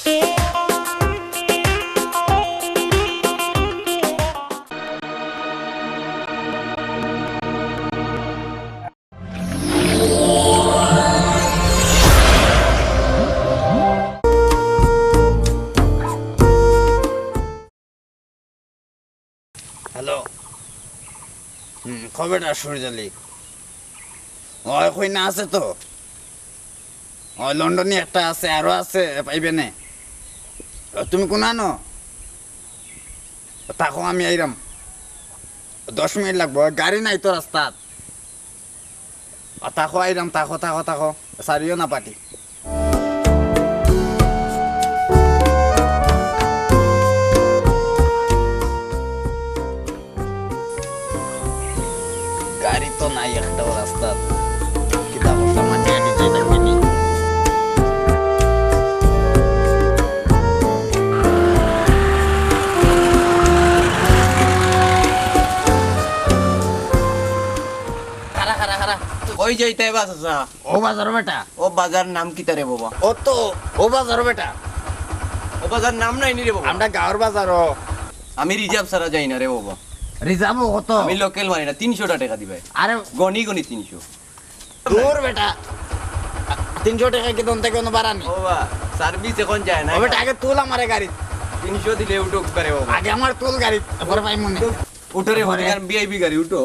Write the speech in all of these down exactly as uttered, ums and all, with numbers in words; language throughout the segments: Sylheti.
হ্যালো। হুম, কবেটা সুরজালি? ওই কইনা আছে তো? ওই লন্ডনি একটা আছে, আরো আছে, পাইবে নে। তুমি কোনানো? থাকো, আমি আইরাম। দশ মিনিট লাগবো, গাড়ি নাই তো রাস্তাত। আ, থাকো, আইরাম, থাকো, থাকো, থাকো। সারিও না পার্টি। গাড়ি তো নাই একটাও রাস্তাত। কিতা করতাম, মাঝে আগে যাইতাম কিনি। খারা, খারা, খারা। ওই যাইতে বাস আছে। ও বাজারো বেটা। ও বাজার নাম কিতা রে বাবা? ও তো, ও বাজারো বেটা। ও বাজার নাম নাই নি রে বাবা? আমরা গাঁওর বাজারো। আমি রিজার্ভ ছাড়া যাই না রে বাবা। রিজার্ভ কত? আমি লোকাল মারি না, তিনশোটা টেকা দিবে। আরে গনি গনি তিনশো। দূর বেটা। তিনশো টেকা কি দন থেকে কোনো বাড়ানি? ও বা, সার্ভিস এখন যায় না। ও বেটা, আগে তুল আমারে গাড়ি। তিনশো দিলে উঠুক পারে বাবা। আগে আমার তুল গাড়ি, পরে পাই মনে। উঠো রে, পরে। ভিআইপি গাড়ি, উঠো।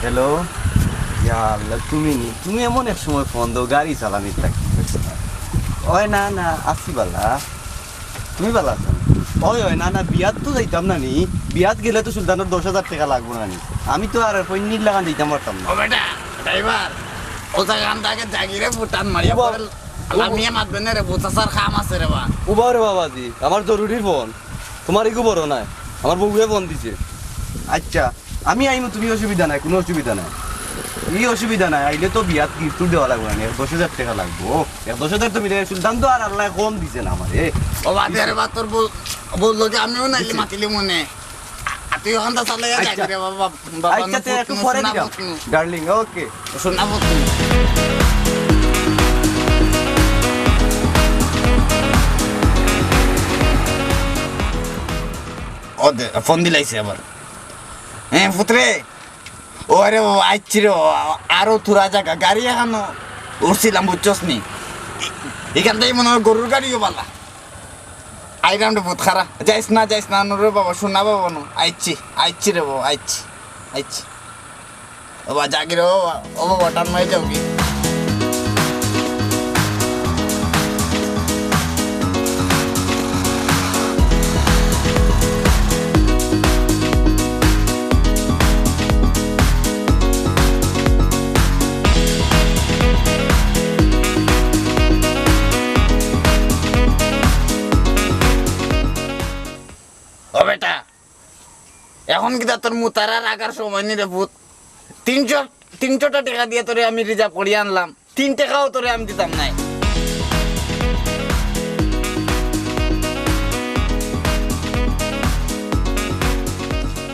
হ্যালো, ইয়া আল্লাহ, তুমি নি? তুমি এমন এক সময় ফোন দেও, গাড়ি চালানি থাকি। ওই না, না, আছি বালা। তুমি বালা আছো? ওই, ওই, না, না, বিয়াত তো যাইতাম না নি। বিয়াত গেলে তো সুলতানর দশ হাজার টেকা লাগবো না নি। আমি তো আর পইন্নির লাগান যাইতাম পারতাম না। ও বেটা, ড্রাইভার, ও জায়গা আন্দা আগে জাগিরে ফুটান মারিয়া ও বা-, পড়ে ও বা-, লামিয়ে মাতবে না রে, বুঝা স্যার কাম আছে রে বা। উবাও রে বাবাজি, আমার জরুরি ফোন। তোমার ইগু বড় নাই, আমার বউয়ে ফোন দিছে। আচ্ছা, আমি আইমু, তুমি অসুবিধা নাই, কোনো অসুবিধা নাই। ই অসুবিধা নাই, আইলে তো বিয়াত গিফট দেওয়া লাগবো না, এক দশ হাজার টেকা লাগবো। এক দশ হাজার তো মিলে সুলতান তো আর আল্লাহ কম দিছে না আমারে। ও বাদে রে বা, তোর বউ, বউর লগে আমিও নাইলে মাতিলি মনে। আর তুই ওখানটা চালে আচ্ছা। যাবি রে বাবা, বাবা, আচ্ছা, তে একটু পরে দিলাম। ডার্লিং, ওকে। শোনা বলছি। ও দে, ফোন দিলাইছে আবার। হ্যাঁ, পুত্রে। ও আরে, ও আইচ্ছি রে, ও আরো থুড়া জাগা। গাড়ি এখানো উঠছিলাম, বুঝছস নি? এখান থেকে মনে হয় গরুর গাড়িও বালা। আইরাম রে, বহুত খারা। যাইস না, যাইস না, নো রে বাবা, শোনা বাবা, নো। আইচ্ছি, আইচ্ছি রে বাবা, আইচ্ছি, আইচ্ছি। ও বাবা, জাগি রে বাবা, ও বাবা, টান মারি যাও কি? ও বেটা, এখন কিতা তোর মুতারা রাখার সময় নি রে পুত? তিনশো, তিনশোটা টেকা দিয়া তোরে আমি রিজার্ভ করিয়া আনলাম, তিন টেকাও তোরে আমি দিতাম নায়।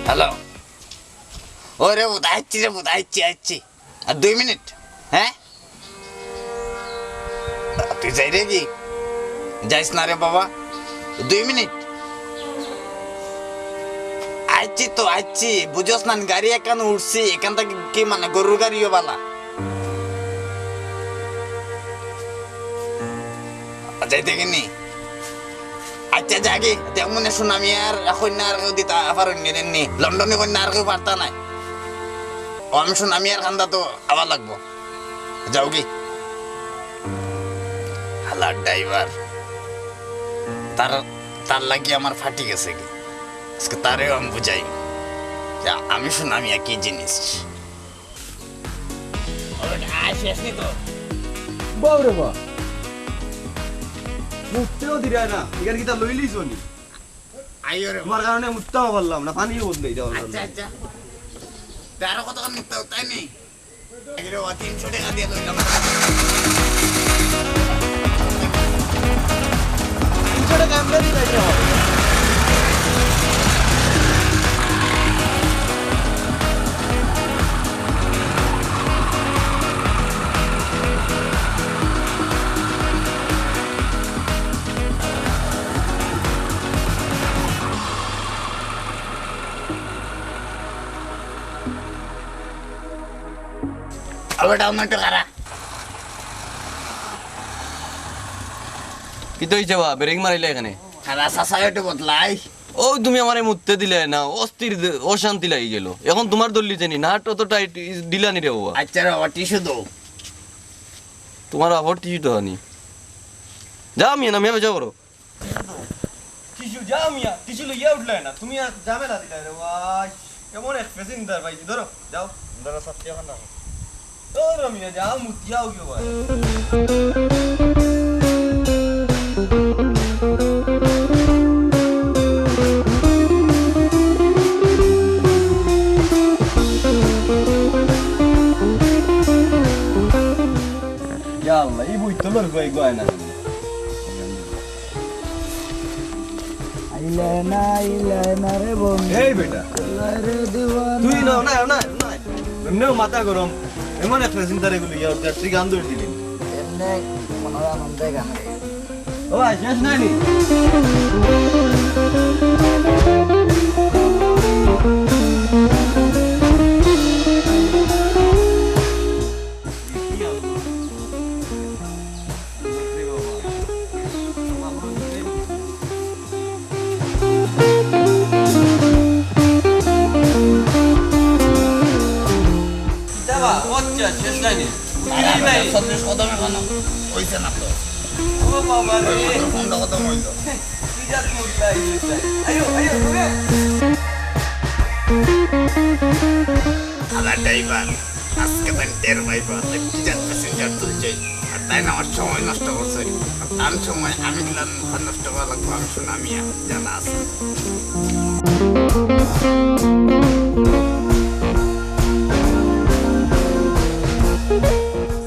হ্যালো, ওরে পুত, আইচ্ছি রে পুত, আইচ্ছি, আইচ্ছি। আর দুই মিনিট, হ্যাঁ? তুই যাই রে কি? যাইস না রে বাবা, দুই মিনিট। আইচ্ছি তো, আইচ্ছি। বুঝস না, গাড়ি এখান উঠছি, এখান থেকে কি মানে গরুর গাড়িও বালা। যাই দেখিনি। আচ্ছা, যাগি, দেখ মনে সুনামি আর কইন্যা আর কেউ দিতা পারইন নি। লন্ডনি কইন্যা আর কেউ পারতা নায়। ও, আমি সুনামি আর কান্দা তো আবার লাগবো। যাও কি? হালার ড্রাইভার। তার, তার লাগি আমার ফাটি গেছে কি? আজকে তারেও আমি বুঝাই যে আমি সুনামি আর কি জিনিস। ও বেটা, আয়, শেষ নি তো। বাউ রে বা। মুততেও দিরায় না, ইখান কিতা লইলিছো নি? আইও রে। তোমার কারণে মুততেও পারলাম না, পানিও বদলাই দেওয়া আচ্ছা, আচ্ছা। তে আরো কতক্ষণ মুততে হবে, তাই নি? আগে রে, ও তিনশো টাকা দিয়া লইলাম। তিনশো টাকা আমরা দিলাই রে। আবার ডাউন একটু খারা। কিতা অইছে বা? ব্রেক মারিলে এখানে। খারা, চাচা একটু বদলাই। ও, তুমি আমারে মুততে দিলে না, অস্থির দে-, অশান্তি লাগি গেল। এখন তোমার দল্লি চেনি, নাট অত টাইট, ই, ঢিলা নি রে বাবা। আচ্ছা রে বাবা, টিস্যু দাও। তোমার বাবার টিস্যু তো আনি। যাও মিয়া, না মিয়া, যাও করো। টিস্যু, যাও মিয়া, টিস্যু লইয়া উঠলে না। তুমি আর ঝামেলা দিলে রে ভাই। কেমন এক প্যাসেঞ্জার ভাই, ধরো, যাও। ধরো, সত্যি এখন না। ধরো মিয়া, যাও, মুতিয়াও গিয়ে ভাই। ইয়া আল্লাহ, এই বইতলর গয় গয় না। আইলে না, আইলে না রে বন্ধু। এই বেটা। আইলে রে দিওয়ানা। তুই না, না, না, না। এমনেও মাথা গরম। এমন এক প্যাসেঞ্জার এগুলো ইয়া উঠে, তুই গান ধরে দিলি। এমনে মনে হয় আনন্দে গান গাই। ও ভাই, শেষ নাই নি? কিতা বা? আচ্ছা, শেষ নাই নি? উঠি নাই। চল্লিশ কদমে বানো। অইছে না তো। ও বাবা রে। মাত্র পনেরো কদম অইল। কি জাত মুরগি আইছে? আইও, আইও, তুমি। আলা ড্রাইভার, আজকে তাই টের পাইবা, তাই কি জাত প্যাসেঞ্জার তুলছে। আর তাই না আমার সময় নষ্ট করছে। আর তার সময় আমি গেলাম, মুখ নষ্ট করা লাগবো, আমি শোনা মিয়া, জানা আছে।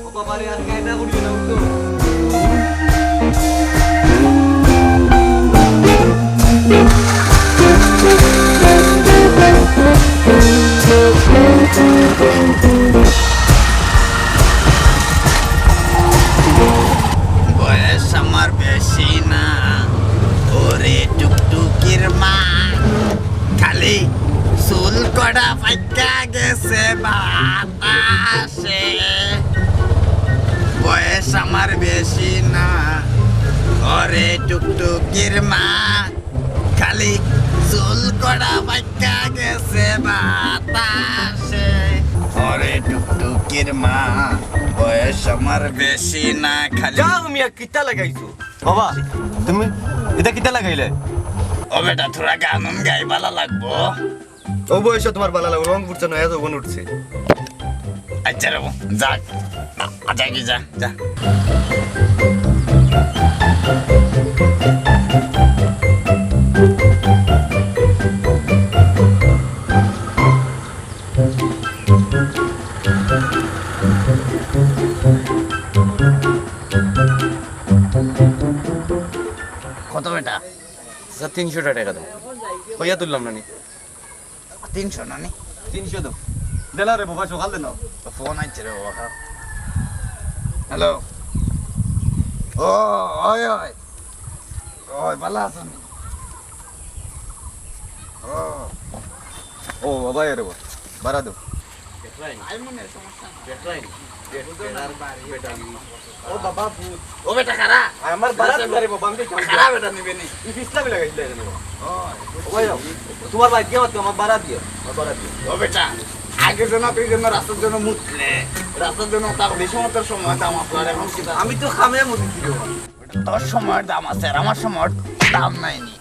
ও বাবা রে, আর কায়দা করিও না, উঠো। বয়স আমার বেশি না, ওরে টুকটুকির মা, খালি চুল কটা পাইকা গেছে বাতাসে। বয়স আমার বেশি না, ওরে টুকটুকির মা, খালি চুল কটা পাইকা গেছে বাতাসে। ওরে টুকটুকির মা, বয়স আমার বেশি না, খালি যাও মিয়া, কিতা লাগাইছো? বাবা, তুমি ইটা কিতা লাগাইলে? ও বেটা, থুড়া গান উন গাই, বালা লাগবো। ও বয়সে তোমার বালা লাগবো, রং ফুটছে, নয়া যৌবন উঠছে। আচ্ছা রে, যাক। আ-, আচ্ছা কি, যা, যা। কত বেটা? স্যার, তিনশো টাকা দাও। কইয়া তুললাম না নি? তিনশো না নি? তিনশো দাও। দিলা রে বাবা, সকাল দিন। ফোন আইছে রে বাবা। হ্যালো। ও, ওই, ওই। ওই, ভালা আছো নি? ও। ও, বাবা, এ রে বাবা। বাড়া দাও। দেখলাই নি? আই মনে সমস্যা নাই। দেখলাই নি? দেখ, বেটার বেটা নি। ও বাবা, ভূত। ও বেটা, খারা। আমার বাড়া দিবা রে বাবা, আমি তো খারা বেটা নিবে নি। ই ইসলামী লাগাইছিল এখানে বাবা। ও, ও ভাই, তোমার ভাই কি আমার, আমার বাড়া দিও, আমার বাড়া দিও। ও বেটা, আগে যেন তুই যেন রাস্তার জন্য মুতলে, রাস্তার জন্য তার বেশি মতো সময় দাম আপনার এখন কি দাম? আমি তো খামে মুতি ছিল। তোর সময়ের দাম আছে, আর আমার সময়ের দাম নাই নি।